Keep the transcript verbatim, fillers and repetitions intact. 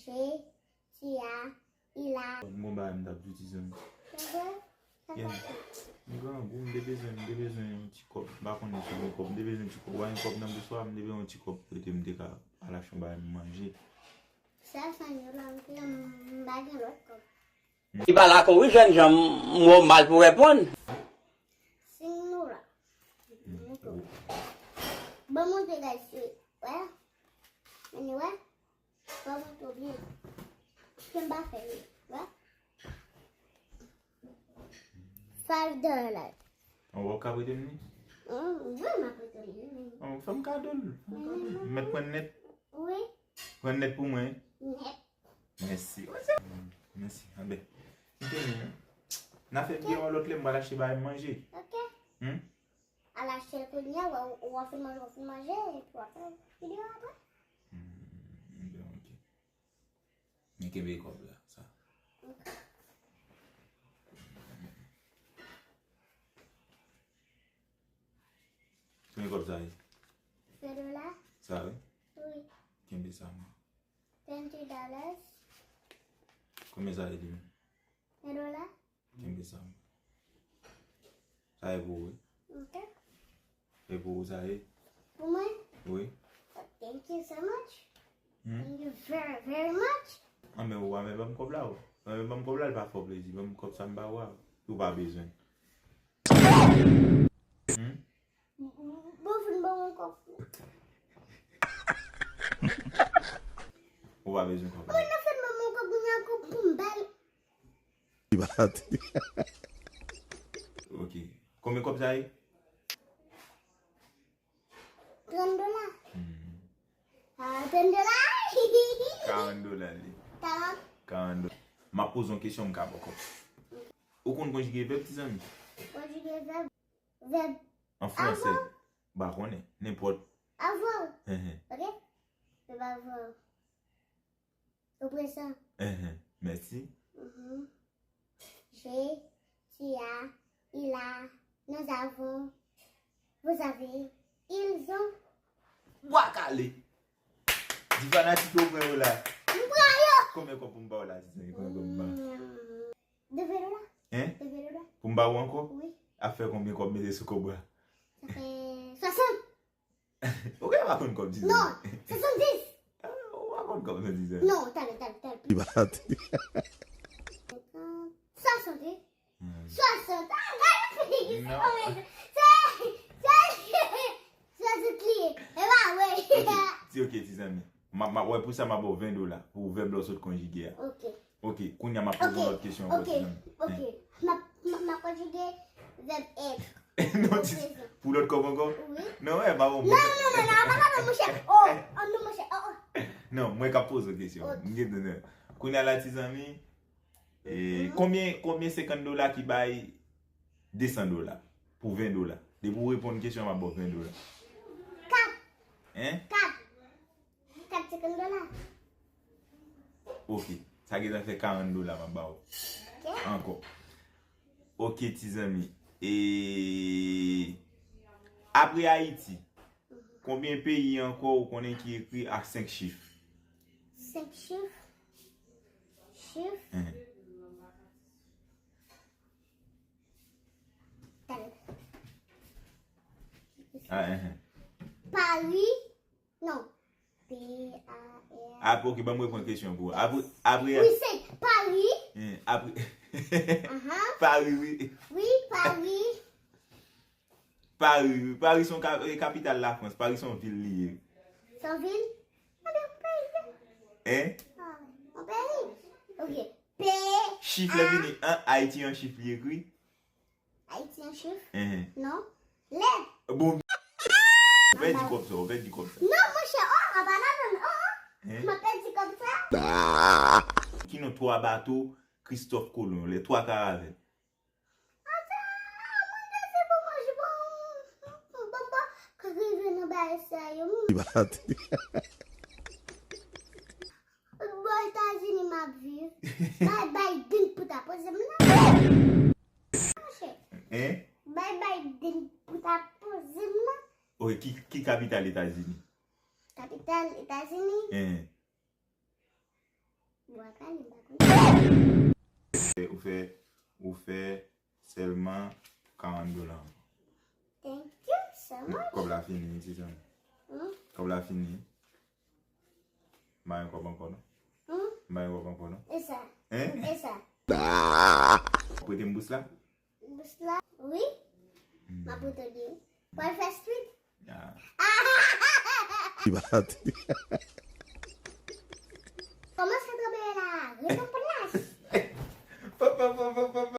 Che, tia, ila. M gon bagay m t ap di w, ti zanmi. Yen, m grangou, m te bezwen, m te bezwen yon ti kòb. M pa konnen si w gen kòb, m te bezwen yon ti kòb. W a gen kòb nan bous ou a, m te bezwen yon ti kòb pou ede m te ka al achte yon bagay m manje. Sèl san dola m te, m pa gen lòt kòb. Li pale ak ou wi, jènjan, m wè w mal pou reponn. Senk dola. Ban m montre, guys, wè. Anyway, ban m montre w byen. Ke m pa fè li, wè. Five dollars. An, w ap ka prete m li? Wi, m ap prete w li. An, fè m kado l. Fè m kado l. M mèt pran nèt. Wi. Pran nèt pou mwen. Nèt. Mèsi. Mèsi. Anben. M te vini. N a fè byen yon lòt lè, m pral achte bagay manje. Ok. Hmm? Al achte l kounye a, w a, w a fin manje, w a fin manje, epi w a fè videyo apre. Hmm, anben, ok. Men kenbe kòb la, sa. Ok. Konbyen kòb sa ye? Ven dola. Sa, wi? Wi. Kenbe sa, mwen. Twenty dollars. Konbyen sa ye, li menm? Ven dola. Kenbe sa, mwen. Sa ye pou ou, wi. Ok. E pou ou, sa ye? Pou mwen? Wi. Thank you so much. Hmm? Thank you very, very much. Anben, ou pa menm ban m kòb la, ou. Anben, ban m kòb la, li pa fè w plezi. Ban m kòb sa m ba ou a. Ou pa bezwen. Hmm? Bon, fin ban mwen kòb. Ou pa bezwen kòb la. Mwen nan fin ban mwen kòb, mwen gen kòb pou m ba l. Li pa tande. Ok. Konbyen kòb sa ye? Trant dola. Hmm. Ah, trant dola. Karant dola li. Karant. Karant dola. M ap poze yon kesyon, m ka ba w kòb. Ou konn konjige vèb, ti zanmi? Konjige vèb. Vèb. An fransè. Avan. M pa konnen. Nenpòt. Avan. Hen, hen. Ok? Vèb avan. Au présent. Enhen, mèsi. Mhm. J'ai, tu as, il a, nous avons, vous avez, ils ont. Bwa kale! Di fanatik yo pran yo la. M pran yo! Konbyen kòb pou m ba w la, ti zanmi? Konbyen kòb pou m ba w? Hmm. De ven dola. Hein? De ven dola. Pou m ba w ankò? Wi. Ap fè konbyen kòb mete sou kòb la? Sa fè swasant. Ou gen pa konn kòb dizan? Non, swasanndis. Ah, ou pa konn kòb nan dizan? Non, talè, talè, talè. Li pa tande. Swasant, wi. Hmm. Swasant. Ah, gade figi sa. Non. Se, se, se swasant li ye. E pa vre. Ok, ti, ok, ti zanmi. M ap, m ap, wè, pou sa, m ap ba w ven dola. Pou vèb la w sot konjige a. Ok. Ok, kounye a m ap poze yon lòt kesyon ankò, ti zanmi. Ok, ok. M ap, m ap, m ap konjige vèb èt. Non, ti, pou lòt kòb ankò? Wi. Non, wè, pa bon. Non, non, non, non, pa, pa, non, monchè. Oh, oh, non, monchè. Oh, oh. Non, mwen k ap poze w kesyon. Ok. M gen, non, non. Kounye a la, ti zanmi, e, konbyen, konbyen senkant dola ki bay de san dola pou ven dola? Depi w reponn kesyon an, m ap ba w ven dola. Kat. Hein? Kat. Kat senkant dola. Ok. Sa gentan fè karant dola m ap ba w. Ok. Ankò. Ok, ti zanmi. E apre Ayiti, konbyen peyi ankò ou konnen ki ekri ak senk chif? Senk chif? Chif? Enhen. Talè. Ah, enhen. Pari. Non. P A R. Ah, ok, ban m reprann kesyon pou ou. Apre, apre. Wi, se Pari. Hein, apre. Ahan. Pari, wi. Wi, Pari. Pari, wi. Pari se yon ka-, eh, kapital Lafrans. Pari se yon vil li ye. Se yon vil? Ebyen, yon peyi. Hein? Ah, yon peyi. Ok. P. Chif la vini an Ayiti, an chif li ekri. Ayiti an chif? Enhen. Non. Lè. Bon. Ou pèdi kòb sa, ou pèdi kòb sa. Non, monchè, oh, apa la, non, oh, oh. Hein? M ap pèdi kòb sa. Ki non twa bato Christophe Colomb, les trois caravelles? Ata, mwen pèdi pou manje, bon, bon, bon, ka rive nan bagay sa yo. Li pa tande. Bò Etazini m ap viv. Bay Biden pou ta poze m nan. Monchè. Hein? Bay Biden pou ta poze m nan. Ok, ki, ki kapital Etazini? Kapital Etazini? Hein. Ou pa pale, m pa konn. Ou fè, ou fè, ou fè sèlman karant dola. Thank you so much. Kòb la fini, ti zanmi. Hmm? Kòb la fini. M pa gen kòb ankò non. Hmm? M pa gen kòb ankò non. E sa. Hein? E sa. Prete m bous la? Bous la? Wi. M ap prete li. Pral fè street? Ah. Li pa te.